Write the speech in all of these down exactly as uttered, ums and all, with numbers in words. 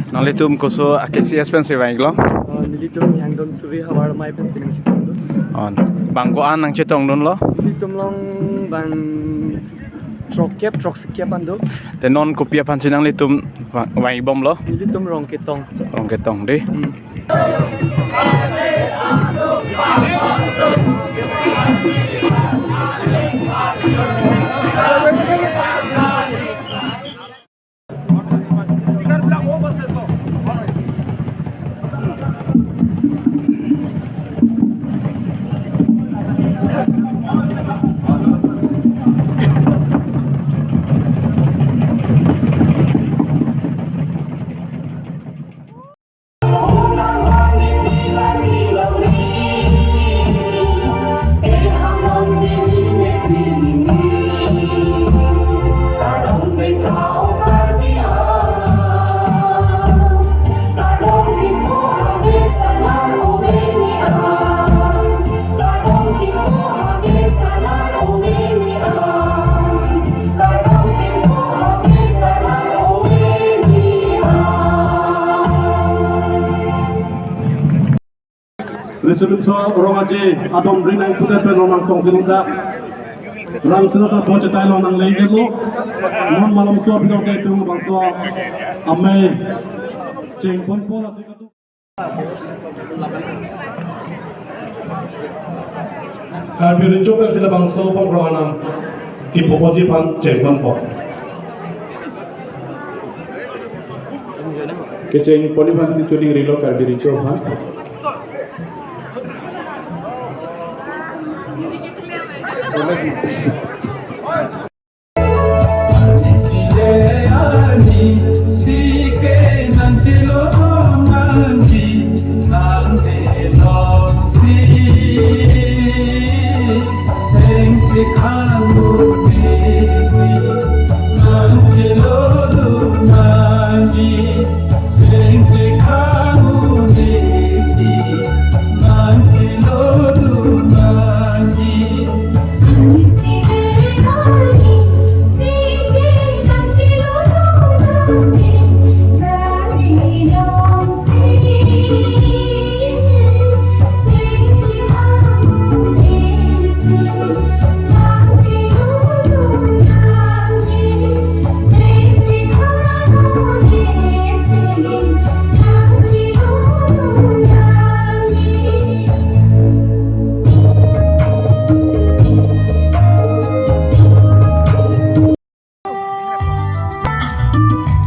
Nanglitum koso a-K C S pensi vang-iklo? Oh, nelitum Yangdon Suri Havar Mai pensi nangchetongdun. Oh, bang ko-an nangchetongdunlo? Nelitum along bang throkkep, throksi kep an do. Te non kopi aphansi nanglitum vang, vang-ikbomlo? Nelitum Rongketong. Rongketong dei. Hmm. Riso Nimso Rong Aje adom ri nangpudet pen nangtongsi ningkan. Rang sila sa bo chetai long nang lei gelo. Non malomso aphi dong te tung bangso amei chengponpo lasi katu. Karbi Recho pensi labangso pongkro anam kipokoji aphan chengponpo. Kechengponji aphansi choningrilo Karbi Recho aphan.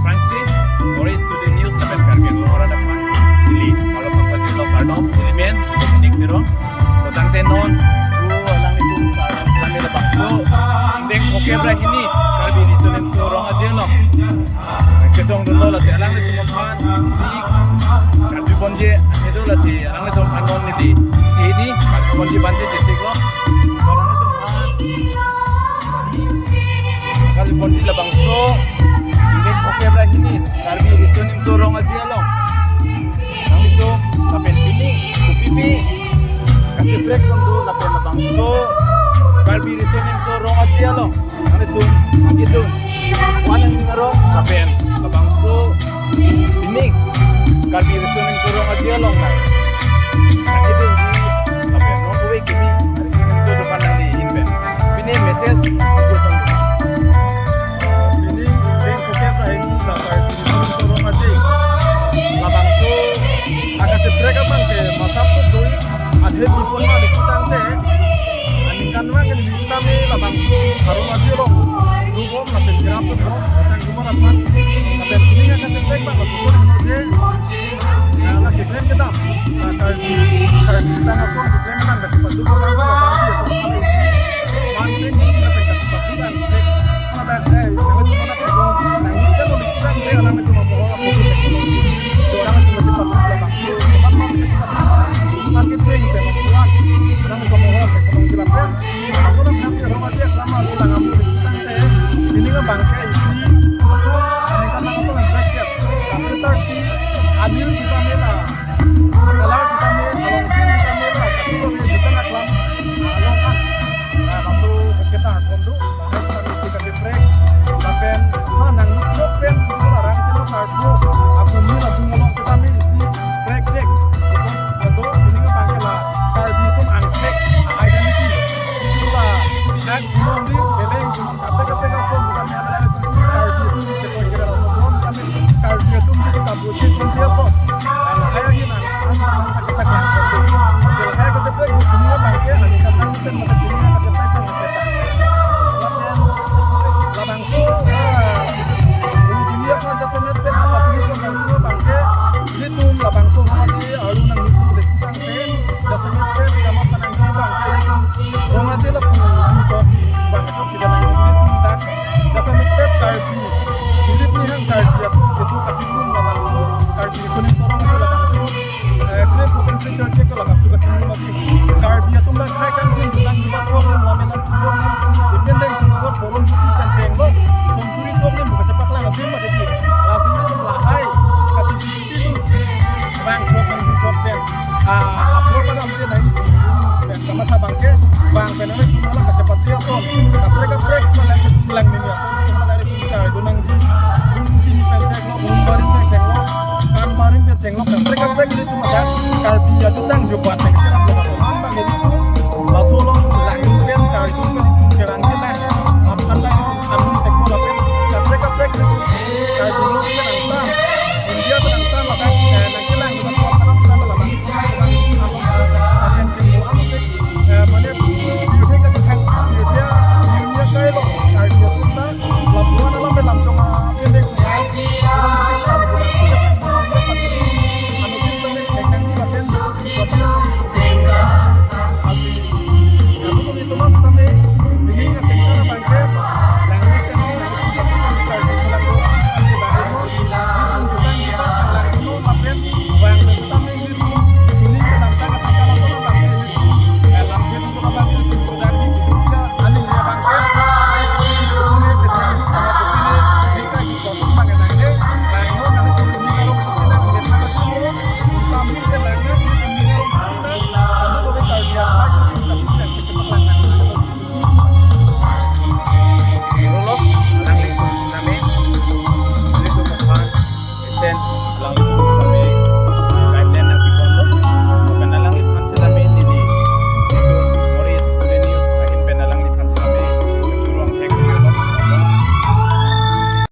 Francis, Morris to the news, lapen Karbi Anglong arat aphan ili, kalau pangpajirlo kardom, ili men Dominic Teron. Kotangte non, u alanglitum kardom kami labangso, ingdeng throkkep ra hini, Karbi Recho Nimso Rong Aje along chetongdunlo, lasi alanglitum aphan isi karjuponji ahedo, lasi alanglitum aphan non neli isi hini karjuponji abangke chesiklo. Alanglitum aphan karjuponji labangso, ingdeng throkkep ra hini, Karbi Recho Nimso Rong Aje along nanglitum lapen pini kopipi kacheprek pon do lapen labangso Karbi Recho Nimso Rong Aje along nanglitum nangkedun wan nang arong lapen labangso pini Karbi Recho Nimso Rong Aje along nang nangkedunji lapen non ove kimi Karbi Recho Nimso dokan nangli-in pen pini message video pon do. Pini ingdeng throkkep ra hini la Karbi Recho Nimso Rong Aje labangso akacheprek abangke masap tu doi adhe bipon ma likutangte aningkanvang ke neli tame labangso arong aje along dubom lapen cherap dubom lapen dubom aphan lapen pini akacheprek abang labangso aje. Ya, la keklem kedam. La Karbi, Karbi tang ason keklem kedam, kachepatu kedam, kachepatu kedam. Manpin ni lapen kachepatu kedam. Mana eh, jangan cuma nak kedam. Nah, ini kan udah kita ni alam itu mau orang itu. Orang itu masih patut lah, Bang. Tempat mau kita patut. Makin sering kita mau keluar. Orang itu mau orang, kita mau jelaskan. Aku nak nanti rumah dia sama, aku tak ngambil tangte. Ini kan bangke isi. Ini kan apa yang terakhir. Tapi tadi Anil kita mela. Kalar kita mela, along kita mela, tapi kalau dia bukan aklam, along kan. Nah, waktu kita kondo, bahkan kita Labangso, ah, ujili aphan jasemet pen aphan ilitum labangso abangke, ilitum labangso Rong Aje arlo nangji pu le tangte, jasemet pen kama panang abangke ilitum Rong Aje lapu ilitum abangke sida nangji ilitum dak. Jasemet pen Karbi, ilitum ni hang Karbi atum kedo kachingrum labangso, Karbi kuning sorong atum labangso. Eh, kre potential church ke labangso kachingrum atum. Karbi atum la khai kangthim jutang jubat sok nem lamen an sok nem. Dependent sungkot forum juti pen chenglo. Songkuri sok nem buka chepak lang atum ma jadi. Langsung itu lahai. Kasi itu. Bang sok bang di sok pen. Ah, upload pada mungkin lagi. Pen kamatha abangke. Bang pen ame pun hala kachepati atum. Kaprek kaprek malang malang ni ya. Hala dari pun sa itu nangji. Rum jini pen chenglo. Rum barim pen chenglo. Kan barim pen chenglo. Kaprek kaprek ilitum ada. Karbi atum tang jubat.